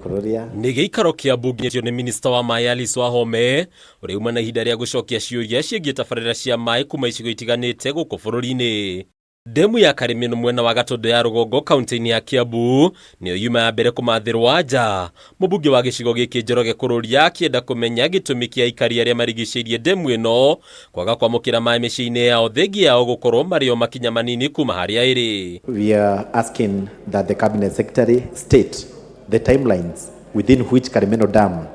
Kururia. Nĩ gĩikaro kĩa mbunge nĩ minista wa maĩ Alice Wahome ũrĩa uma na ihinda rĩa gũcokia ciũria ciĩgiĩ tabarĩra cia maĩ kuma icigo itiganĩte gũkũ bũrũri-inĩ. Ndemu ya Karĩmĩnũ mwena wa Gatũndũ ya rũgongo kaunti-inĩ ya Kiambu nĩyo yuma ya mbere kũmathĩrwo anja. Mũmbunge wa gĩcigo gĩkĩ Njoroge Kũrũria akĩenda kũmenya gĩtũmi kĩa aikari arĩa marigicĩirie ndemu ĩno kwaga kwamũkĩra maĩ mĩciĩ-inĩ yao thengia yao gũkorwo marĩ o makinya manini kuma harĩa ĩrĩ. We are asking that the Cabinet Secretary state the timelines within which Karimeno Dam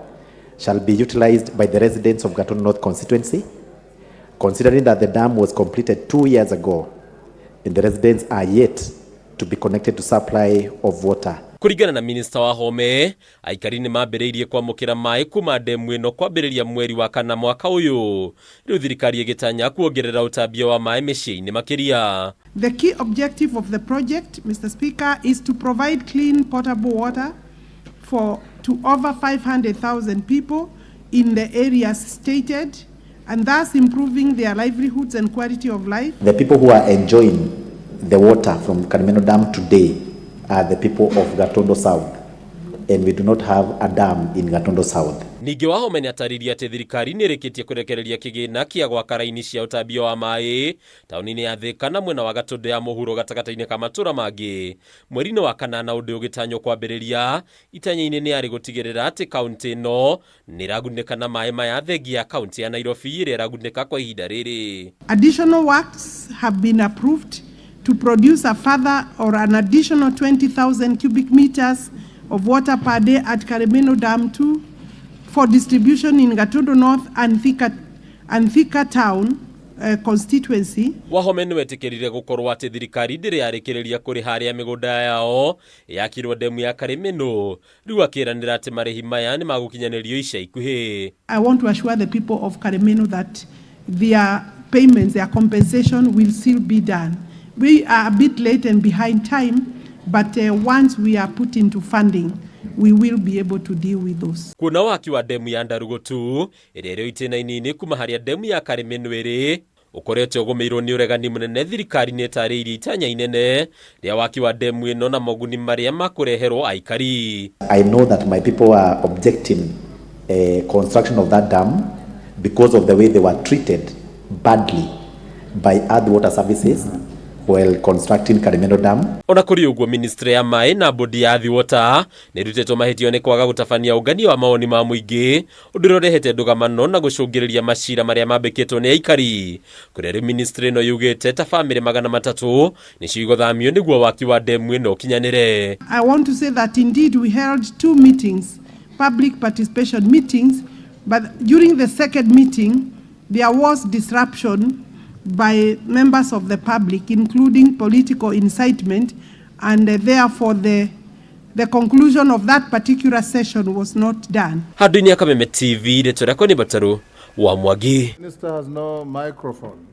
shall be utilized by the residents of Gatundu North constituency, considering that the dam was completed 2 years ago and the residents are yet to be connected to supply of water. Kũringana na minista Wahome, aikari nĩ mambĩrĩirie kwamũkĩra maĩ kuma ndemu ĩno kwambĩrĩria mweri wa kana mwaka ũyũ. Rĩu thirikari ĩgĩtanya kuongerera ũtambia wa maĩ mĩciĩ-inĩ makĩria. The key objective of the project, Mr. Speaker, is to provide clean potable water for to over 500,000 people in the areas stated and thus improving their livelihoods and quality of life. The people who are enjoying the water from Karimeno Dam today are the people of Gatundu South, and we do not have a dam in Gatundu South. Ningĩ Wahome nĩ atarĩirie atĩ thirikari nĩ ĩrĩkĩtie kũrekereria kĩgĩna kĩa gwaka raini cia ũtambia wa maĩ taũni-inĩ ya Thĩka na mwena wa Gatũndũ ya mũhuro gatagatĩ-inĩ ka matũra mangĩ mweri-inĩ wa kanana. Ũndũ ũgĩtanywo kwambĩrĩria itanya-inĩ nĩ arĩ gũtigĩrĩra atĩ kaunti ĩno nĩ ĩragunĩka na maĩ maya thengia ya kaunti ya Nairobi ĩrĩa ĩragunĩka kwa ihinda rĩrĩ. Additional works have been approved to produce a further or an additional 20,000 cubic meters of water per day at Karimeno Dam 2 for distribution in Gatundu North and Thika Town constituency. Wahome nĩ wetĩkĩrire gũkorwo atĩ thirikari ndĩrĩ yarĩkĩrĩria kũrĩha arĩa mĩgũnda yao yakirwo ndemu ya Karĩmĩnũ. Rĩu akĩranĩra atĩ marĩhi maya nĩ magũkinyanĩrio ica ikuhĩ. I want to assure the people of Karimeno that their payments, their compensation will still be done. We are a bit late and behind time, but once we are put into funding, we will be able to deal with those. Kuona waki wa ndemu ya Ndarugutu ĩrĩa ĩrĩ itĩna-inĩ kuma harĩa ndemu ya Karĩmĩnũ ĩrĩ ũkoretwo ũgũmĩirwo nĩ ũregani mũnene, thirikari nĩ ĩtarĩirie itanya inene rĩa waki wa ndemu ĩno na moguni marĩa makũreherwo aikari. I know that my people are objecting construction of that dam because of the way they were treated badly by Athi Water Services while constructing Karimeno Dam. Ona kũrĩ ũguo, ministry ya maĩ na bodi ya Athi Water nĩ ĩrutĩtwo mahĩtio nĩ kwaga gũtabania ũngania wa mawoni ma mũingĩ, ũndũ ũrĩa ũrehete ndũgamano na gũcũngĩrĩria macira marĩa mambĩkĩtwo nĩ aikari, kũrĩa rĩu ministry ĩno yugĩte ta bamĩrĩ 300 nĩcio igũthamio nĩguo waki wa ndemu ĩno ũkinyanĩre. I want to say that indeed we held two meetings, public participation meetings, but during the second meeting, there was disruption by members of the public, including political incitement, and therefore the conclusion of that particular session was not done. Handũ-inĩ ya Kameme TV, rĩtwa rĩakwa nĩ Batarũ wa Mwangi. Minister has no microphone.